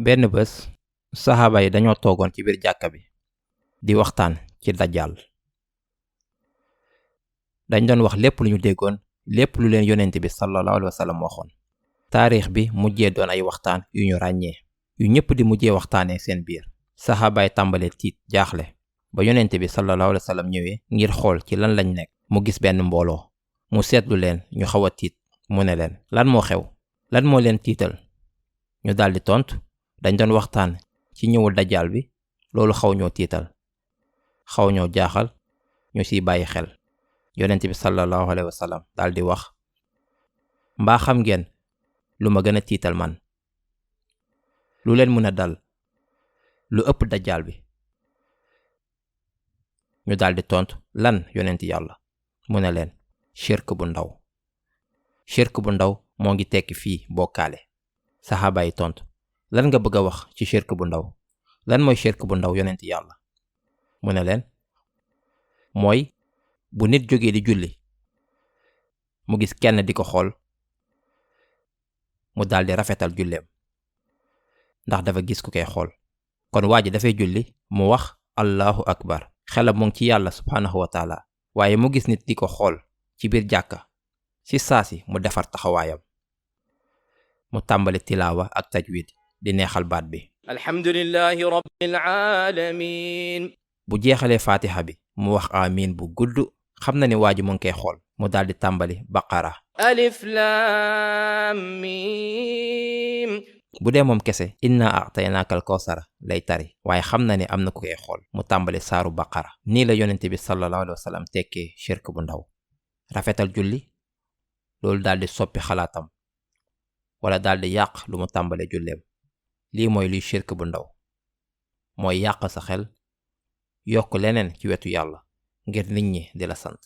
benn bés saxaaba yi dañoo toogoon ci biir jàkka bi di waxtaan ci dajjal. dañ doon wax lépp lu ñu déggoon, lépp lu leen yonent bi sallallahu alayhi wa sallam waxoon. taarix bi mujjee doon ay waxtaan yu ñu ràññee yu ñëpp di mujjee waxtaanee seen biir. saxaaba yi tàmbalee tiit jaaxle ba yonent bi sallallahu alayhi wa sallam ñëwee ngir xool ci lan lañ nekk. mu gis benn mbooloo, mu seetlu leen ñu xaw a tiit. mu ne leen, lan moo xew? lan moo leen tiital? ñu daldi tontu, dañ doon waxtaan ci ñëwul dajjal bi, loolu xaw ñoo tiital, xaw ñoo jaaxal, ñu siy bàyyi xel. yonent bi sallallahu alayhi wa sallam daldi wax, mbaa xam ngeen lu ma gën a tiital man? lu leen mën a dal lu ëpp dajjal bi? ñu daldi tontu, lan yonent yàlla? mu ne leen, shirk bu ndaw. shirk bu ndaw moo ngi tekki fii bokkaale. saxaaba yi tontu, lan nga bëgg a wax ci shirk bu ndaw? lan mooy shirk bu ndaw yonent yàlla? mu ne leen, mooy bu nit jógee di julli mu gis kenn di ko xool, mu daldi rafetal julleem ndax dafa gis ku koy xool. kon waa ji dafay julli mu wax allahu akbar, xelam mu ngi ci yàlla subhaanahu wa taala, waaye mu gis nit di ko xool ci biir jàkka, ci saasi mu defar taxawaayam, mu tàmbali tilaawa ak tajwid di neexal baat bi. alhamdulillahi rabbil alamin. bu jeexalee faatiha bi mu wax amiin bu gudd, xam na ni waa ji mu ngi koy xool. mu daldi tàmbali baqara. alif lam mim. bu dee moom kese inna a'taynaakal kawsara lay tari, waaye xam na ni am na ku koy xool. mu tàmbali saaru baqara. nii la yonent bi sallallahu alayhi wa sallam tekkee shirk bu ndaw. rafetal julli, loolu daldi soppi xalaatam wala daldi yàq lu mu tàmbale julleem. lii mooy luy shirk bu ndaw, mooy yàq sa xel, yokk leneen ci wetu yàlla ngir nit ñi di la sant.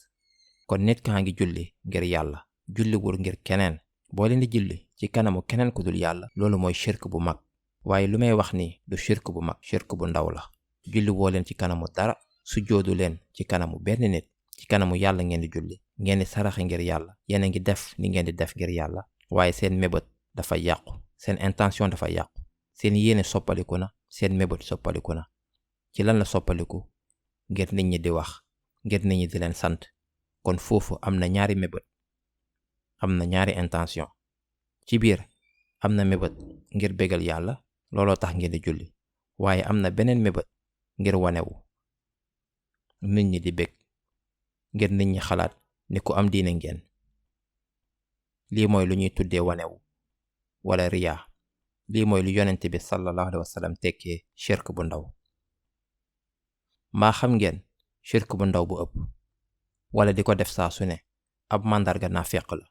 kon nit kaa ngi julli ngir yàlla, julliwul ngir keneen. boo leen di julli ci kanamu keneen ku dul yàlla, loolu mooy shirk bu mag. waaye lu may wax nii du shirk bu mag, shirk bu ndaw la. julli woo leen ci kanamu dara, sujjoodu leen ci kanamu benn nit. ci kanamu yàlla ngeen di julli, ngeen di saraxe ngir yàlla, yéen a ngi def ni ngeen di def ngir yàlla, waaye seen mébét dafa yàqu, seen intention dafa yàqu, seen yéene soppaliku na, seen mébét soppaliku na. ci lan la soppaliku? ngir nit ñi di wax, ngir nit ñi di leen sant. kon foofu am na ñaari mébét, am na ñaari intention. ci biir am na mébét ngir bégal yàlla, looloo tax ngeen di julli, waaye am na beneen mébét ngir wanewu, nit ñi di bég, ngir nit ñi xalaat ni ku am diine ngeen. lii mooy lu ñuy tuddee wanewu wala riyaa. lii mooy lu yonent bi sallallahu alayhi wa sallam tekkee shirk bu ndaw. mbaa xam ngeen shirk bu ndaw bu ëpp wala di ko def saa su ne ab màndarga naafeq la.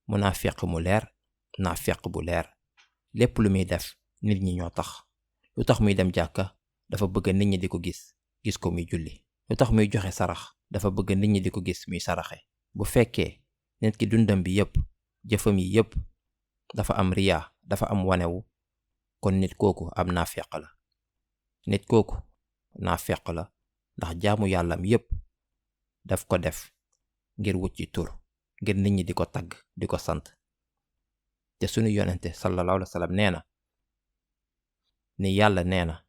mu naafeq mu leer, naafeq bu leer. lépp lu muy def nit ñi ñoo tax. lu tax muy dem jàkka? dafa bëgg nit ñi di ko gis ko muy julli. lu tax muy joxe sarax? dafa bëgg nit ñi di ko gis muy saraxe. bu fekkee nit ki dundam bi yépp, jëfam yi yépp dafa am riyaa, dafa am wanewu, kon nit kooku am naafeq la. nit kooku naafeq la ndax jaamu yàllam yépp daf ko def ngir wut ci tur, ngir nit ñi di ko tagg, di ko sant. te sunu yonente sallallahu alayhi wa sallam nee na ni yàlla nee na,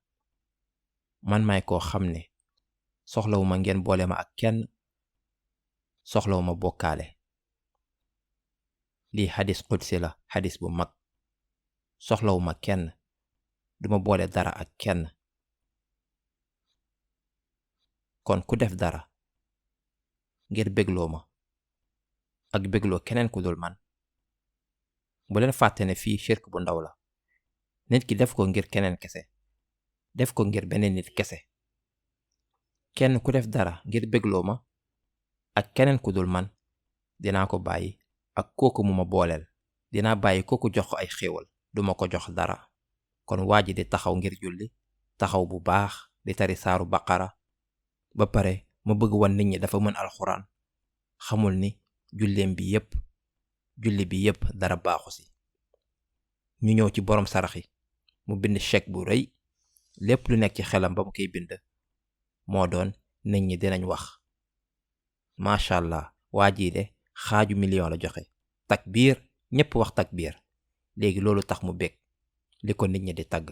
man maay koo xam ne soxlawuma ngeen boole ma ak kenn, soxlawuma bokkaale. lii xadis qudsi la, xadis bu mag. soxlawuma kenn, duma boole dara ak kenn. kon ku def dara ngir bégloo ma ak bégloo keneen ku dul man, bu leen fàtte ne fii shirk bu ndaw la. nit ki def ko ngir keneen kese, def ko ngir beneen nit kese. kenn ku def dara ngir bégloo ma ak keneen ku dul man, dinaa ko bàyyi ak kooku mu ma booleel. dinaa bàyyi kooku jox ko ay xéewal, duma ko jox dara. kon waa ji di taxaw ngir julli, taxaw bu baax di tari saaru baqara, ba pare ma bëgg wan nit ñi dafa mën alxuraan, xamul ni julleem bi yépp, julli bi yépp dara baaxu si. ñu ñëw ci borom sarax yi, mu bind chèque bu rëy. lépp lu nekk ci xelam ba mu koy bind moo doon nit ñi dinañ wax, macha allah, waa jii de xaaju million la joxe. takbiir, ñépp wax takbiir. léegi loolu tax mu bég. li ko nit ñi di tagg.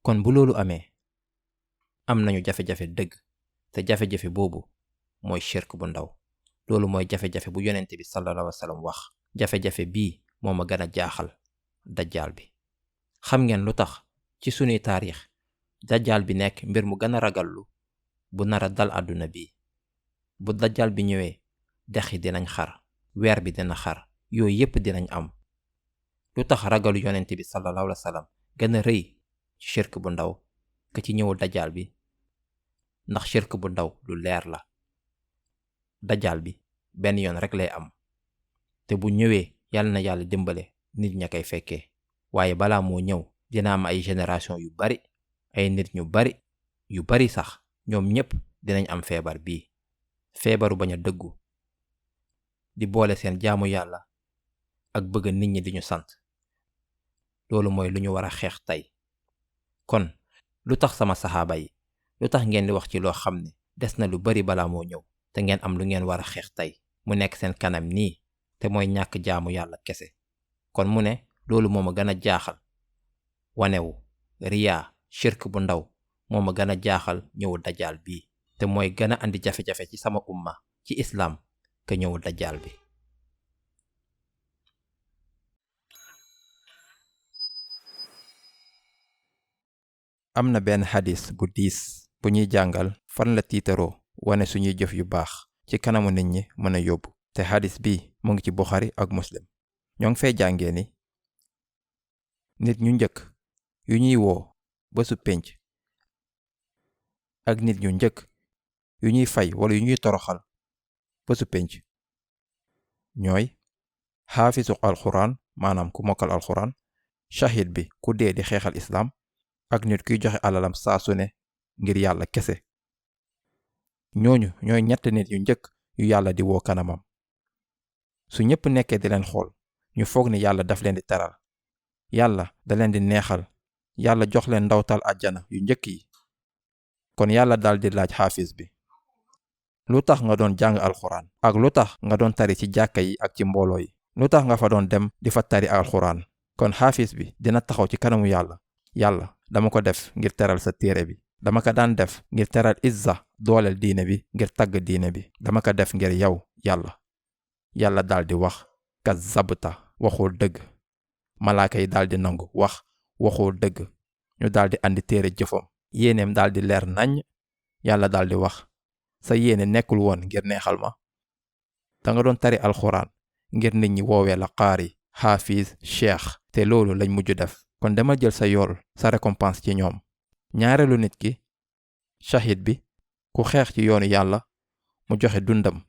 kon bu loolu amee am nañu jafe-jafe dëgg, te jafe-jafe boobu mooy shirk bu ndaw. loolu mooy jafe-jafe bu yonent bi sallallahu alayhi wa sallam wax. jafe-jafe bii moo ma gën a jaaxal dajjaal bi. xam ngeen lu tax ci sunuy taarix dajjaal bi nekk mbir mu gën a ragallu bu nara dal àdduna bi. bu dajjaal bi ñëwee dex yi dinañ xar, weer bi dina xar, yooyu yépp dinañ am. lu tax ragalu yonent bi sallallahu alayhi wa sallam gën a rëy ci shirk bu ndaw ka ci ñëwu dajjaal bi? ndax shirk bu ndaw lu leer la. dajjaal bi benn yoon rek lay am, te bu ñëwee yàlla na yàlla dimbale nit ña koy fekkee. waaye balaa moo ñëw dina am ay génération yu bari, ay nit ñu bari sax ñoom ñépp dinañ am feebar bii, feebaru bañ a dëggu, di boole seen jaamu yàlla ak bëgg nit ñi di ñu sant. loolu mooy lu ñu war a xeex tey. kon lu tax sama saxaaba yi, lu tax ngeen di wax ci loo xam ne des na lu bari balaa moo ñëw, te ngeen am lu ngeen war a xeex tey mu nekk seen kanam nii, te mooy ñàkk jaamu yàlla kese? kon mu ne loolu moo ma gën a jaaxal wanewu riyaa shirk bu ndaw moo ma gën a jaaxal ñëwu dajjaal bii, te mooy gën a andi jafe-jafe ci sama umma ci islaam ka ñëwu dajjaal bi. am na benn xadis bu diis bu ñuy jàngal fan la tiitaroo wane suñuy jëf yu baax ci kanamu nit ñi mën a yóbbu, te xadis bi mu ngi ci Buxaari ak Muslim. ñoo ngi fay jàngee ni nit ñu njëkk yu ñuy woo bésu pénc ak nit ñu njëkk yu ñuy fay wala yu ñuy toroxal bésu pénc ñooy xaafisu alxuraan, maanaam ku mokkal alxuraan, shahid bi ku dee di xeexal islaam, ak nit kuy joxe alalam saa su ne ngir yàlla kese. ñooñu ñooy ñett nit yu njëkk yu yàlla di woo kanamam. su ñépp nekkee di leen xool ñu foog ni yàlla daf leen di teral, yàlla da leen di neexal, yàlla jox leen ndawtal àjjana yu njëkk yi. kon yàlla dal di laaj xaafis bi, lu tax nga doon jàng alxuraan ak lu tax nga doon tari ci jàkka yi ak ci mbooloo yi? lu tax nga fa doon dem di fa tari alxuraan? kon xaafis bi dina taxaw ci kanamu yàlla, yàlla dama ko def ngir teral sa téere bi, dama ko daan def ngir teral izza, dooleel diine bi, ngir tagg diine bi, dama ko def ngir yow yàlla. yàlla dal di wax, kazzabta, waxoo dëgg. malaaka yi dal di nangu wax, waxoo dëgg. ñu dal di andi téere jëfam, yéeneem dal di leer naññ. yàlla dal di wax, sa yéene nekkul woon ngir neexal ma. danga doon tari alxuraan ngir nit ñi woowee la qaari, xaafiz, cheikh, te loolu lañ mujj def. kon dama jël sa yool, sa récompense ci ñoom. ñaareelu nit ki, shahid bi, ku xeex ci yoonu yàlla mu joxe dundam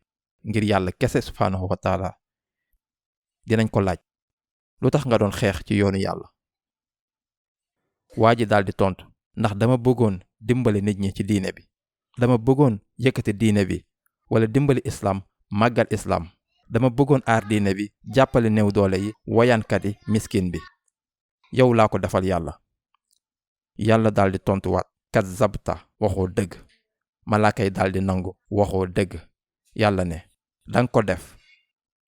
ngir yàlla kese subhaanahu wa taala. dinañ ko laaj, lu tax nga doon xeex ci yoonu yàlla? waa ji daal di tontu, ndax dama bëggoon dimbali nit ñi ci diine bi, dama bëggoon yëkkati diine bi wala dimbali islaam, màggal islaam, dama bëggoon aar diine bi, jàppale néew doole yi, woyaankat yi, miskin bi. yow laa ko defal yàlla. yàlla daal di tontuwaat, kazzabta, waxoo dëgg. malaaka yi daal di nangu, waxoo dëgg. yàlla ne, danga ko def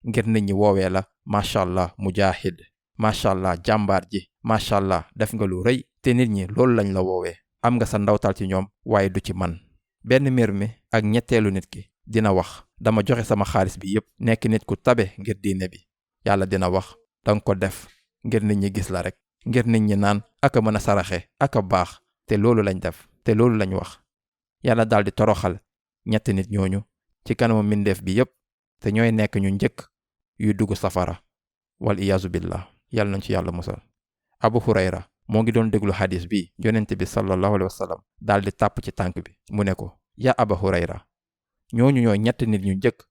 ngir nit ñi woowee la macha allah mujaahid, macha allah jàmbaar ji, macha allah def nga lu rëy, te nit ñi loolu lañ la woowee. am nga sa ndawtal ci ñoom waaye du ci man. benn mbir mi ak ñetteelu nit ki dina wax, dama joxe sama xaalis bi yépp, nekk nit ku tabe ngir diine bi. yàlla dina wax, danga ko def ngir nit ñi gis la rek, ngir nit ñi naan aka mën a saraxe, aka baax, te loolu lañ def, te loolu lañ wax. yàlla daal di toroxal ñetti nit ñooñu ci kanamu mbindeef bi yépp, te ñooy nekk ñu njëkk yuy dugg safara, wal iyaazu billah. yàlla nañ ci yàlla musal. Abu Hurayra moo ngi doon déglu xadis bi, yonent bi sallallahu alayhi wa sallam daal di tàpp ci tànk bi, mu ne ko, yaa Aba Hurayra, ñooñu ñooy ñetti nit ñu njëkk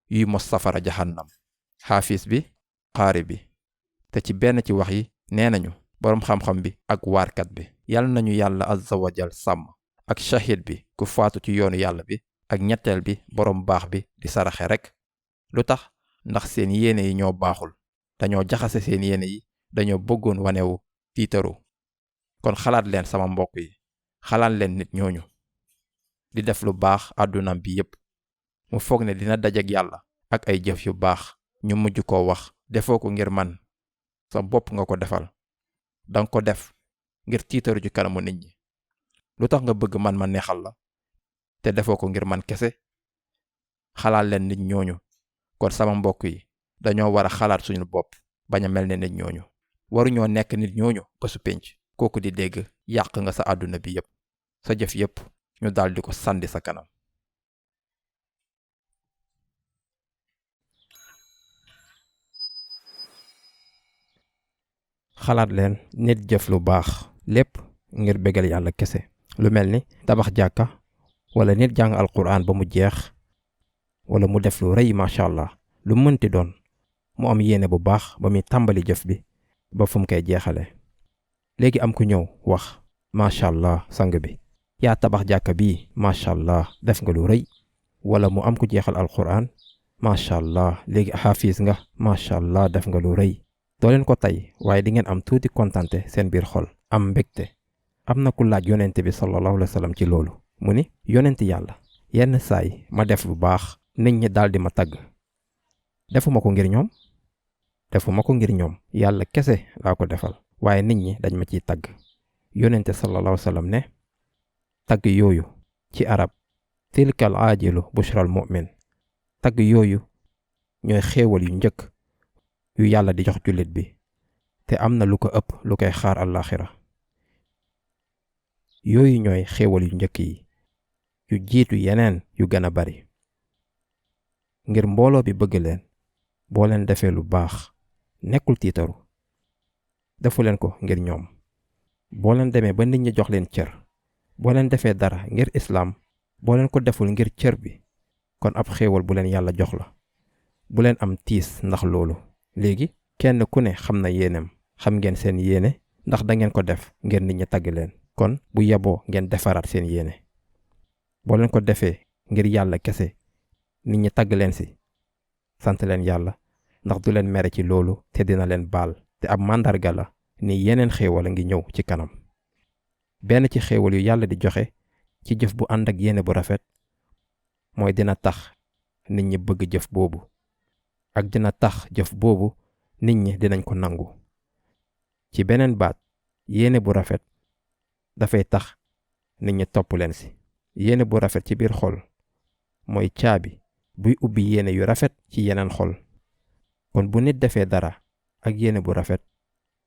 yuy mos safara jahannam, xaafis bi, qaari bi. te ci benn ci wax yi nee nañu boroom xam-xam bi ak waarkat bi. yàlla nañu yàlla azza wa jal sàmm. ak shahid bi, ku faatu ci yoonu yàlla bi. ak ñetteel bi, boroom baax bi di saraxe rek. lu tax? ndax seen yéene yi ñoo baaxul, dañoo jaxase seen yéene yi, dañoo bëggoon wanewu, tiitaru. kon xalaat leen sama mbokk yi, xalaat leen nit ñooñu di def lu baax àddunam bi yépp, mu foog ne dina dajek yàlla ak ay jëf yu baax, ñu mujj koo wax, defoo ko ngir man, sa bopp nga ko defal. danga ko def ngir tiitaru ci kanamu nit ñi. lu tax nga bëgg man ma neexal la te defoo ko ngir man kese? xalaat leen nit ñooñu. kon sama mbokk yi dañoo war a xalaat suñu bopp bañ a mel ne nit ñooñu. waruñoo nekk nit ñooñu ba su pénc kooku di dégg yàq nga sa àdduna bi yépp, sa jëf yépp ñu daldi ko sànni sa kanam. xalaat leen nit jëf lu baax lépp ngir bégal yàlla kese, lu mel ni tabax jàkka wala nit jàng alquran ba mu jeex, wala mu def lu rëy macha allah. lu mënti doon mu am yéene bu baax ba muy tàmbali jëf bi ba fu mu koy jeexale. léegi am ku ñëw wax macha allah sang bi yaa tabax jàkka bii, macha allah def nga lu rëy. wala mu am ku jeexal alquran, macha allah léegi xaafis nga, macha allah def nga lu rëy. doo leen ko tey waaye di ngeen am tuuti kontante seen biir xol, am mbégte. am na ku laaj yonent bi sallallahu alayhi wa sallam ci loolu. mu ni yonent yàlla, yenn saay ma def lu baax nit ñi daldi ma tagg. defuma ko ngir ñoom, yàlla kese laa ko defal, waaye nit ñi dañ ma ciy tagg. yonent sallallahu alayhi wa sallam ne tagg yooyu ci arab tilkal aajilu bushral mu'min. tagg yooyu ñooy xéewal yu njëkk yu yàlla di jox jullit bi, te am na lu ko ëpp lu koy xaar àllaaxira. yooyu ñooy xéewal yu njëkk yi, yu jiitu yeneen yu gën a bari. ngir mbooloo bi bëgg leen, boo leen defee lu baax nekkul tiitaru. defu leen ko ngir ñoom. boo leen demee ba nit ñi jox leen cër, boo leen defee dara ngir islaam, boo leen ko deful ngir cër bi, kon ab xéewal bu leen yàlla jox la. bu leen am tiis ndax loolu. léegi kenn ku ne xam na yéenem, xam ngeen seen yéene ndax da ngeen ko def ngir nit ñi tagg leen. kon bu yeboo ngeen defaraat seen yéene. boo leen ko defee ngir yàlla kese, nit ñi tagg leen si, sant leen yàlla ndax du leen mere ci loolu te dina leen baal. te ab màndarga la ni yeneen xéewal a ngi ñëw ci kanam. benn ci xéewal yu yàlla di joxe ci jëf bu ànd ak yéene bu rafet mooy dina tax nit ñi bëgg jëf boobu, ak dina tax jëf boobu nit ñi dinañ ko nangu. ci beneen baat, yéene bu rafet dafay tax nit ñi topp leen si. yéene bu rafet ci biir xol mooy caabi buy ubbi yéene yu rafet ci yeneen xol. kon bu nit defee dara ak yéene bu rafet,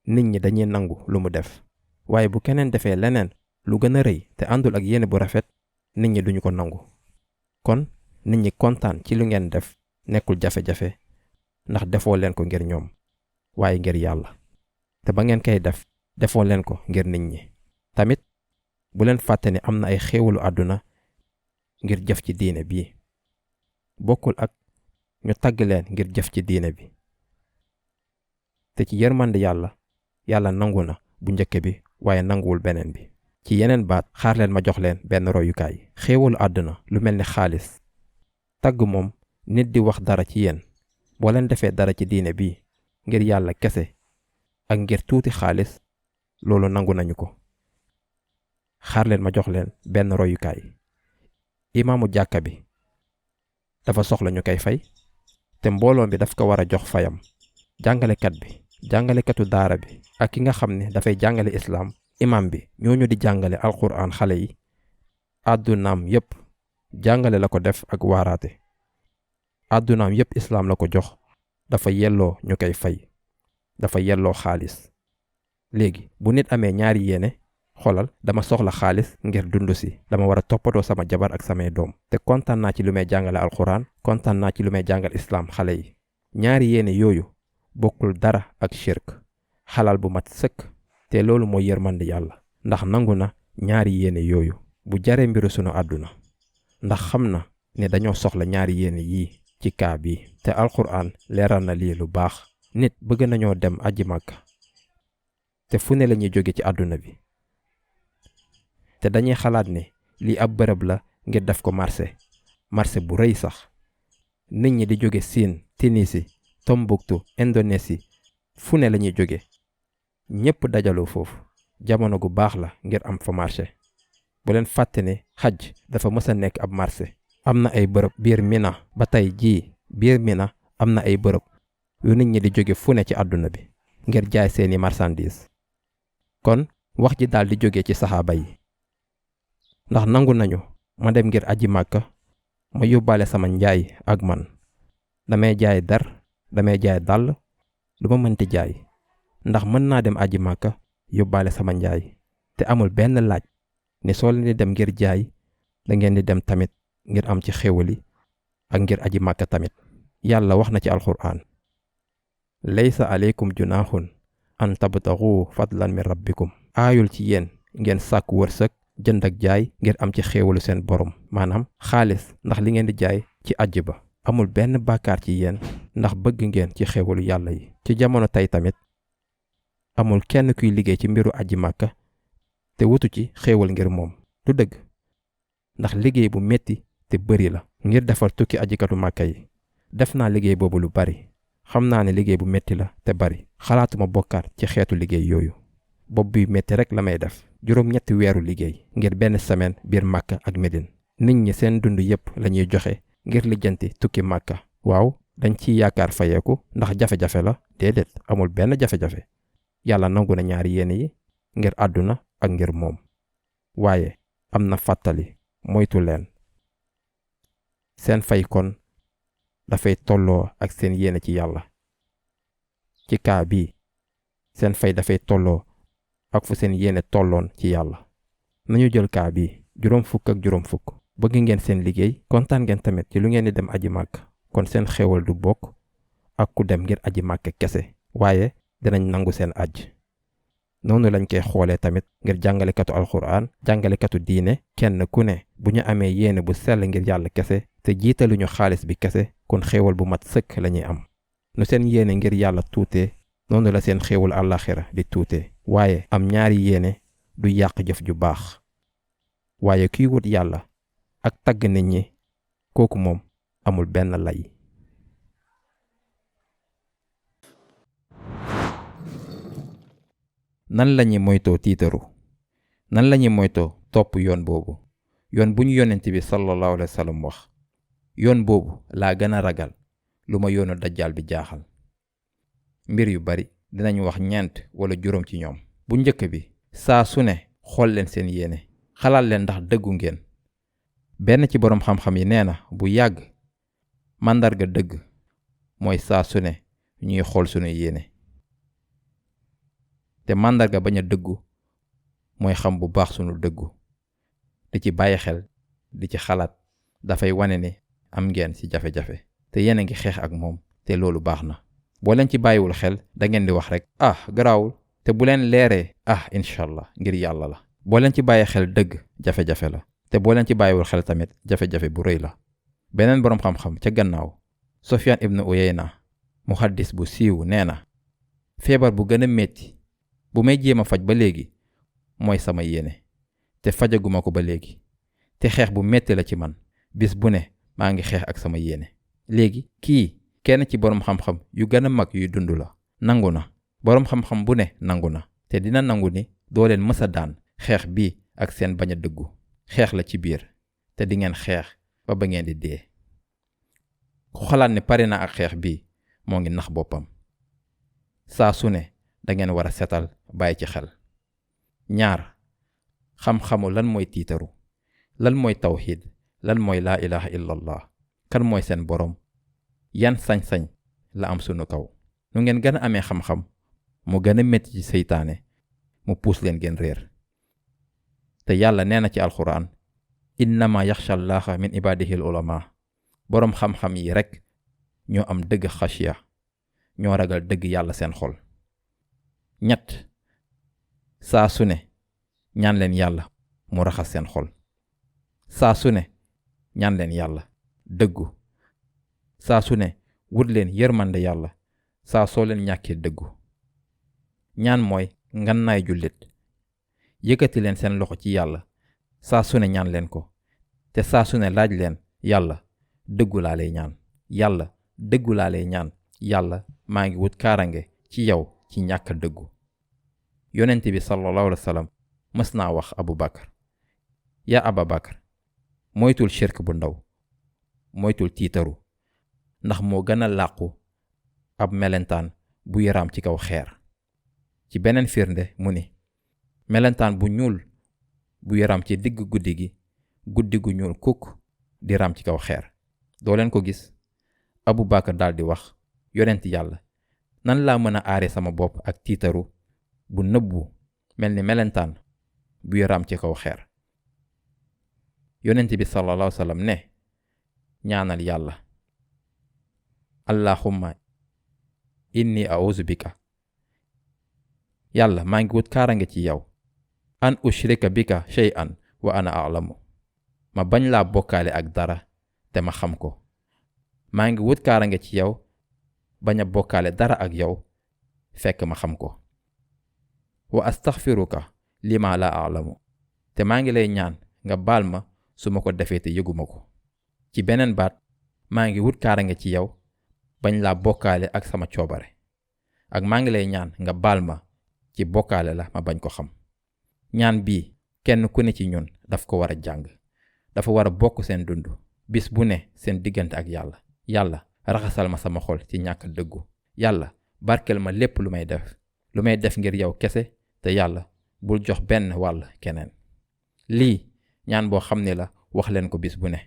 nit ñi dañuy nangu lu mu def. waaye bu keneen defee leneen lu gën a rëy te àndul ak yéene bu rafet, nit ñi duñu ko nangu. kon nit ñi kontaan ci lu ngeen def nekkul jafe-jafe, ndax defoo leen ko ngir ñoom waaye ngir yàlla. te ba ngeen koy def defoo leen ko ngir nit ñi. tamit bu leen fàtte ne am na ay xéewalu àdduna ngir jëf ci diine bii, bokkul ak ñu tagg leen ngir jëf ci diine bi. te ci yërmande yàlla nangu na bu njëkk bi waaye nanguwul beneen bi. ci yeneen baat, xaar leen ma jox leen benn royukaay. xéewalu àdduna lu mel ni xaalis, tagg moom nit di wax dara ci yéen. boo leen defee dara ci diine bi ngir yàlla kese ak ngir tuuti xaalis, loolu nangu nañu ko. xaar leen ma jox leen benn royukaay. imaamu jàkka bi dafa soxla ñu koy fay, te mbooloo bi daf ko war a jox fayam. jàngalekat bi, jàngalekatu daara bi, ak ki nga xam ne dafay jàngale islaam, imam bi, ñooñu di jàngale alquran xale yi, àddunaam yépp jàngale la ko def ak waaraate. àddunaam yépp islaam la ko jox. dafa yelloo ñu koy fay, dafa yelloo xaalis. léegi bu nit amee ñaari yéene, xolal, dama soxla xaalis ngir dund si, dama war a toppatoo sama jabar ak samay doom, te kontaan naa ci lu may jàngale alquran, kontaan naa ci lu may jàngal islaam xale yi. ñaari yéene yooyu bokkul dara ak shirk, xalal bu mat sëkk. te loolu mooy yërmande yàlla, ndax nangu na ñaari yéene yooyu bu jaree mbiru sunu àdduna, ndax xam na ne dañoo soxla ñaari yéene yii ci kaa bi. te alquran leeral na lii lu baax. nit bëgg nañoo dem aji Makka, te fu ne lañuy jóge ci àdduna bi, te dañuy xalaat ne lii ab bërëb la ngir def ko marché bu rëy sax. nit ñi di jóge Siin, Tunisie, Tombouctou, Indonésie, fu ne lañuy jóge. ñépp dajaloo foofu. jamono gu baax la ngir am fa marché. bu leen fàtte ne xaj dafa mës a nekk ab marché. am na ay bërëb biir Mina ba tey jii. biir Mina am na ay bërëb yu nit ñi di jóge fu ne ci àdduna bi ngir jaay seeni marchandise. kon wax ji daal di jóge ci saxaaba yi ndax nangu nañu ma dem ngir aji màkka ma yóbbaale sama njaay ak man damay jaay dar damay jaay dàll lu ma mënti jaay ndax mën naa dem aji màkka yóbbaale sama njaay te amul benn laaj ni soo leen di dem ngir jaay da ngeen di dem tamit ngir am ci xéwali ak ngir aji màkka tamit. yàlla wax na ci alxuraan laysa aleykum junaaxun an tabtaxu fadlan min rabbikum aayul ci yéen ngeen sàkk wërsëg jënd ak jaay ngir am ci xéewalu seen borom maanaam xaalis ndax li ngeen di jaay ci ajj ba amul benn bàkkaar ci yéen ndax bëgg ngeen ci xéewalu yàlla yi. ci jamono tey tamit amul kenn kuy liggéey ci mbiru aji màkka te wutu ci xéewal ngir moom du dëgg ndax liggéey bu metti te bëri la ngir defar tukki ajikatu màkka yi. def naa liggéey boobu lu bari xam naa ne liggéey bu metti la te bari xalaatuma bokkaat ci xeetu liggéey yooyu. bopp bi metti rek la may def juróom-ñetti weeru liggéey ngir benn semaine biir màkka ak Médine nit ñi seen dund yépp lañuy joxe ngir lijjanti tukki màkka. waaw dañ ciy yaakaar fayeeku ndax jafe-jafe la déedéet amul benn jafe-jafe yàlla nangu na ñaari yéene yi ngir àdduna ak ngir moom waaye am na fàttali moytu leen seen fay kon dafay tolloo ak seen yéene ci yàlla. ci kaa bii seen fay dafay tolloo ak fu seen yéene tolloon ci yàlla. nañu jël kaa bii 50-50 bëgg ngeen seen liggéey kontaan ngeen tamit ci lu ngeen di dem aji màkk kon seen xéewal du bokk ak ku dem ngir aji màkk kese waaye dinañ nangu seen ajj. noonu lañ koy xoolee tamit ngir jàngalekatu alxuraan jàngalekatu diine kenn ku ne bu ñu amee yéene bu sell ngir yàlla kese te jiitaluñu xaalis bi kese kon xéewal bu mat sëkk lañuy am. nu seen yéene ngir yàlla tuutee noonu la seen xéewal àllaaxira di tuutee waaye am ñaari yéene du yàq jëf ju baax waaye kiy wut yàlla ak tagg nit ñi kooku moom amul benn lay. nan lañuy moytoo tiitaru nan lañuy moytoo topp yoon boobu yoon bu ñu yonent bi sallallahu alayhi wa sallam wax yoon boobu laa gën a ragal lu ma yoonu dajjaal bi jaaxal. mbir yu bari dinañ wax ñeent wala juróom ci ñoom. bu njëkk bi saa su ne xool leen seen yéene xalaat leen ndax dëggu ngeen. benn ci boroom xam-xam yi nee na bu yàgg màndarga dëgg mooy saa su ne ñuy xool sunu yéene te màndarga bañ a dëggu mooy xam bu baax sunu dëggu di ci bàyyi xel di ci xalaat dafay wane ni am ngeen ci jafe-jafe te yéen a ngi xeex ak moom te loolu baax na. boo leen ci bàyyiwul xel da ngeen di wax rek garaawul te bu leen leeree incha allah ngir yàlla la. boo leen ci bàyyi xel dëgg jafe-jafe la te boo leen ci bàyyiwul xel tamit jafe-jafe bu rëy la. beneen boroom xam-xam ca gannaaw Sufyaan ibnu Uyayna muhaddis bu siiw nee na feebar bu gën a metti bu may jéem a faj ba léegi mooy sama yéene te fajaguma ko ba léegi te xeex bu metti la ci man bis bu ne maa ngi xeex ak sama yéene. léegi kii kenn ci boroom xam-xam yu gën a mag yuy dund la nangu na boroom xam-xam bu ne nangu na te dina nangu ni doo leen mës a daan xeex bii ak seen bañ a dëggu xeex la ci biir te di ngeen xeex ba ngeen di dee. ku xalaat ne pare na ak xeex bii moo ngi nax boppam. saa su ne da ngeen war a setal bàyyi ci xel. ñaar xam-xamu lan mooy tiitaru lan mooy tawxiid lan mooy laa ilaha illallah kan mooy seen boroom yan sañ-sañ la am sunu kaw. nu ngeen gën a amee xam-xam mu gën a metti ci seytaane mu puus leen ngeen réer. te yàlla nee na ci alxuraan innama yaxsha allaha min ibadihi al ulama boroom xam-xam yi rekk ñoo am dëgg xashiya ñoo ragal dëgg yàlla seen xol. ñett saa su ne ñaan leen yàlla mu raxas seen xol. saa su ne ñaan leen yàlla dëggu. saa su ne wut leen yërmande yàlla saa soo leen ñàkkee dëggu. ñaan mooy ngannaay jullit. yëkkati leen seen loxo ci yàlla saa su ne ñaan leen ko te saa su ne laaj leen yàlla dëggu laa lay ñaan yàlla dëggu laa lay ñaan yàlla maa ngi wut kaarange ci yow ci ñàkk a dëggu. yonent bi sallallahu alayhi wa sallam mës naa wax Abu Bakar yaa Aba Bakar moytul shirk bu ndaw moytul tiitaru ndax moo gën a làqu ab melentaan bu yaraam ci kaw xeer. ci beneen firnde mu ni melentaan bu ñuul bu yaram ci digg guddi gi, guddi gu ñuul kukk di ram ci kaw xeer. doo leen ko gis? Abu Bakar daldi wax, yonent yàlla, nan laa mën a aare sama bopp ak tiitaru bu nëbbu mel ni melentaan bu yaram ci kaw xeer? yonent bi sallallahu alayhi wa sallam ne, ñaanal yàlla, allahumma inni a'uuzu bika, yàlla maa ngi wut kaarange ci yow, an ushrika bika shay'an wa ana a'lamu, ma bañ laa bokkaale ak dara te ma xam ko. maa ngi wut kaarange ci yow bañ a bokkaale dara ak yow fekk ma xam ko. wa astaghfiruka lima la a'lamu, te maa ngi lay ñaan nga baal ma su ma ko defee te yëguma ko. ci beneen baat, maa ngi wut kaarange ci yow bañ laa bokkaale ak sama coobare, ak maa ngi lay ñaan nga baal ma ci bokkaale la ma bañ ko xam. ñaan bii kenn ku ne ci ñun daf ko war a jàng, dafa war a bokk seen dund bis bu ne seen diggante ak yàlla. yàlla raxasal ma sama xol ci ñàkk dëggu, yàlla barkel ma lépp lu may def ngir yow kese, te yàlla bul jox benn wàll keneen. lii ñaan boo xam ne la, wax leen ko bis bu ne.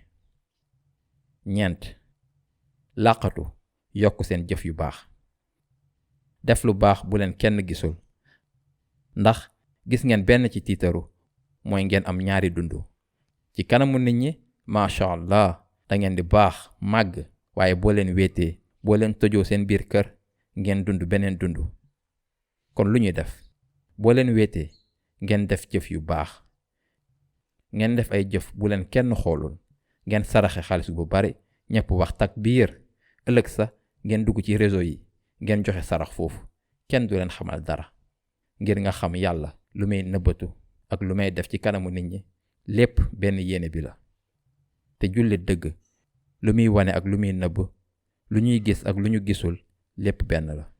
ñeent, làqatu yokk seen jëf yu baax. def lu baax bu leen kenn gisul, ndax gis ngeen benn ci tiitaru mooy ngeen am ñaari dund. ci kanamu nit ñi macha allah da ngeen di baax màgg, waaye boo leen wéetee, boo leen tojoo seen biir kër, ngeen dund beneen dund. kon lu ñuy def? boo leen wéetee ngeen def jëf yu baax, ngeen def ay jëf bu leen kenn xoolul, ngeen saraxe xaalis bu bari, ñëpp wax takbiir, ëllëg sa ngeen dugg ci réseau yi ngeen joxe sarax foofu, kenn du leen xamal dara. ngir nga xam yàlla lu may nëbbatu ak lu may def ci kanamu nit ñi, lépp benn yéene bi la. te jullit dëgg, lu muy wane ak lu muy nëbb, lu ñuy gis ak lu ñu gisul, lépp benn la.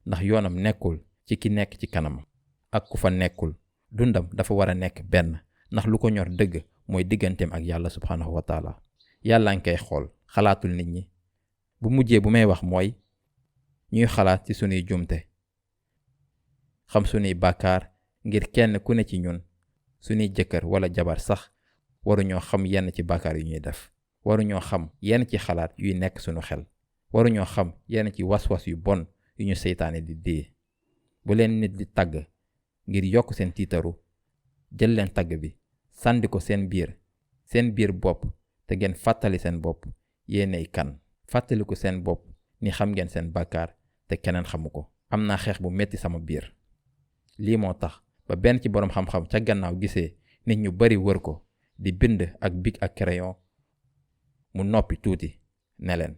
ndax yoonam nekkul ci ki nekk ci kanam ak ku fa nekkul, dundam dafa war a nekk benn, ndax lu ko ñor dëgg mooy digganteem ak yàlla subhanahu wa taala. yàlla ngi koy xool, xalaatul nit ñi. bu mujjee bu may wax mooy ñuy xalaat ci sunuy jumte, xam sunuy bàkkaar, ngir kenn ku ne ci ñun, sunuy jëkkër wala jabar sax waruñoo xam yenn ci bàkkaar yu ñuy def, waruñoo xam yenn ci xalaat yuy nekk sunu xel, waruñoo xam yenn ci was-was yu bon yu ñu seytaane di dee. bu leen nit di tagg ngir yokk seen tiitaru, jël leen tagg bi sàndi ko seen biir bopp, te ngeen fàttali seen bopp yéenay kan. fàttaliku seen bopp ni xam ngeen seen bàkkaar te keneen xamu ko. am naa xeex bu metti sama biir. lii moo tax ba benn ci boroom xam-xam ca gannaaw gisee nit ñu bari wër ko di bind ak bic ak crayon, mu noppi tuuti ne leen,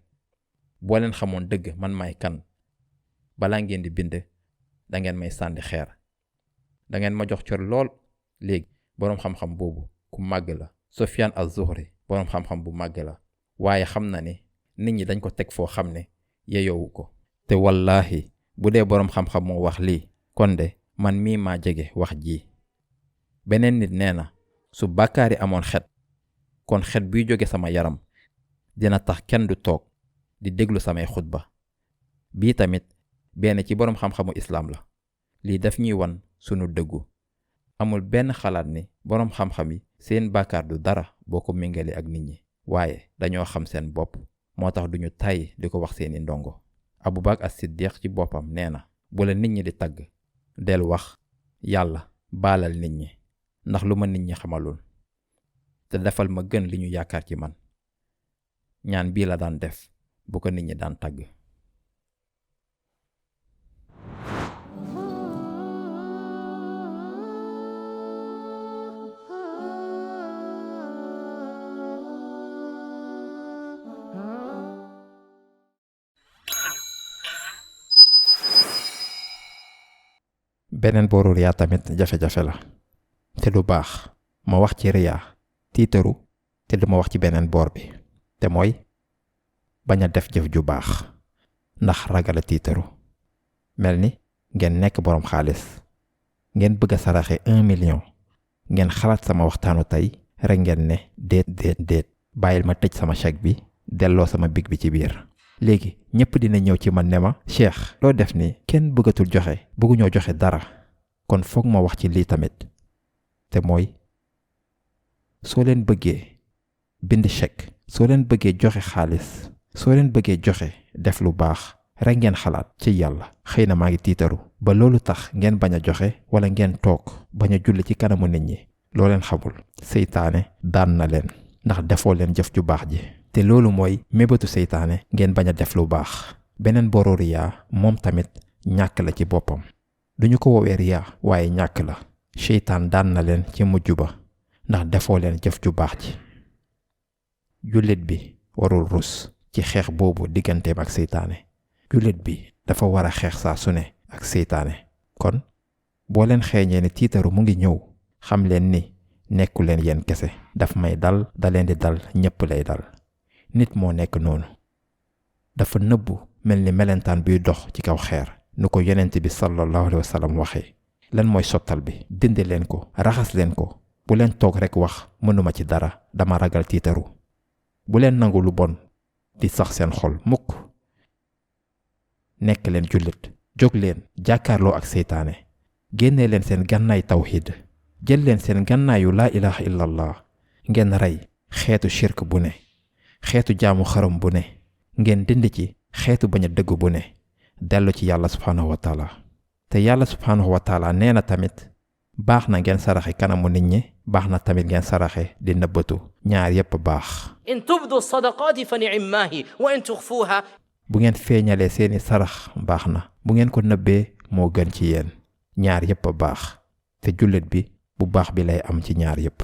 boo leen xamoon dëgg man may kan, balaa ngeen di bind da ngeen may sànni xeer. da ngeen ma jox cër lool. léegi boroom xam-xam boobu ku màgg la, Sufyaan az-Zuhri, boroom xam-xam bu màgg la, waaye xam na ni nit ñi dañ ko teg foo xam ne yeyowu ko. te wallaahi bu dee boroom xam-xam moo wax lii, kon de man mii maa jege wax ji. beneen nit nee na, su bàkkaari amoon xet, kon xet buy jóge sama yaram dina tax kenn du toog di déglu samay xutba. bii tamit benn ci boroom xam-xamu islaam la. lii daf ñuy wan sunu dëggu. amul benn xalaat ni boroom xam-xam yi seen bàkkaar du dara boo ko méngale ak nit ñi, waaye dañoo xam seen bopp, moo tax duñu tàyyi di ko wax seeni ndongo. Abu Bakr as-Siddiq ci boppam nee na, bu la nit ñi di tagg, del wax, yàlla baalal nit ñi, ndax lu ma nit ñi xamalul, te defal ma gën li ñu yaakaar ci man. ñaan bii la daan def bu ko nit ñi daan tagg. beneen booru riyaa tamit jafe-jafe la, te du baax ma wax ci riyaa tiitaru te duma wax ci beneen boor bi, te mooy bañ a def jëf ju baax ndax ragal a tiitaru. mel ni ngeen nekk boroom xaalis, ngeen bëgg a saraxe 1 million, ngeen xalaat sama waxtaanu tey rek ngeen ne déet bàyyil ma tëj sama chèque bi, delloo sama big bi ci biir. léegi ñëpp dina ñëw ci man ne ma, Cheikh loo def ni kenn bëggatul joxe, bëgguñoo joxe dara. kon foog ma wax ci lii tamit te mooy soo leen bëggee bind chèque soo leen bëggee joxe xaalis soo leen bëggee joxe def lu baax rek ngeen xalaat ci yàlla xëy na maa ngi tiitaru ba loolu tax ngeen bañ a joxe wala ngeen toog bañ a julli ci kanamu nit ñi loo leen xamul seytaane daan na leen ndax defoo leen jëf ju baax ji te loolu mooy mébétu seytaane ngeen bañ a def lu baax beneen boru riyaa moom tamit ñàkk la ci boppam duñu ko woowee riyaa waaye ñàkk la seytaan daan na leen ci mujj ba ndax defoo leen jëf ju baax ji jullit bi warul rus ci xeex boobu digganteem ak seytaane jullit bi dafa war a xeex saa su ne ak seytaane kon boo leen xeeñee ne tiitaru mu ngi ñëw xam leen ni nekku leen yéen kese daf may dal da leen di dal ñépp lay dal nit moo nekk noonu dafa nëbbu mel ni melentaan buy dox ci kaw xeer nu ko yonent bi sallallahu alayhi wa sallam waxee lan mooy sottal bi dindi leen ko raxas leen ko bu leen toog rekk wax mënuma ci dara dama ragal tiitaru bu leen nangu lu bon di sax seen xol mukk nekk leen jullit jóg leen jàkkaarloo ak seytaane génnee leen seen gànnaay tawhid jël leen seen gànnaayu laa ilaha illallah ngeen rey xeetu shirk bu ne xeetu jaamu xaram bu ne ngeen dindi ci xeetu bañ a dëgg bu ne dellu ci yàlla subhaanahu wa taala te yàlla subhaanahu wa taala nee na tamit baax na ngeen saraxe kanamu nit ñi baax na tamit ngeen saraxe di nëbbatu ñaar yépp baax إن تبدوا الصدقات فنعما هي وإن تخفوها bu ngeen feeñalee seeni sarax baax na bu ngeen ko nëbbee moo gën ci yéen ñaar yépp baax te jullit bi bu baax bi lay am ci ñaar yépp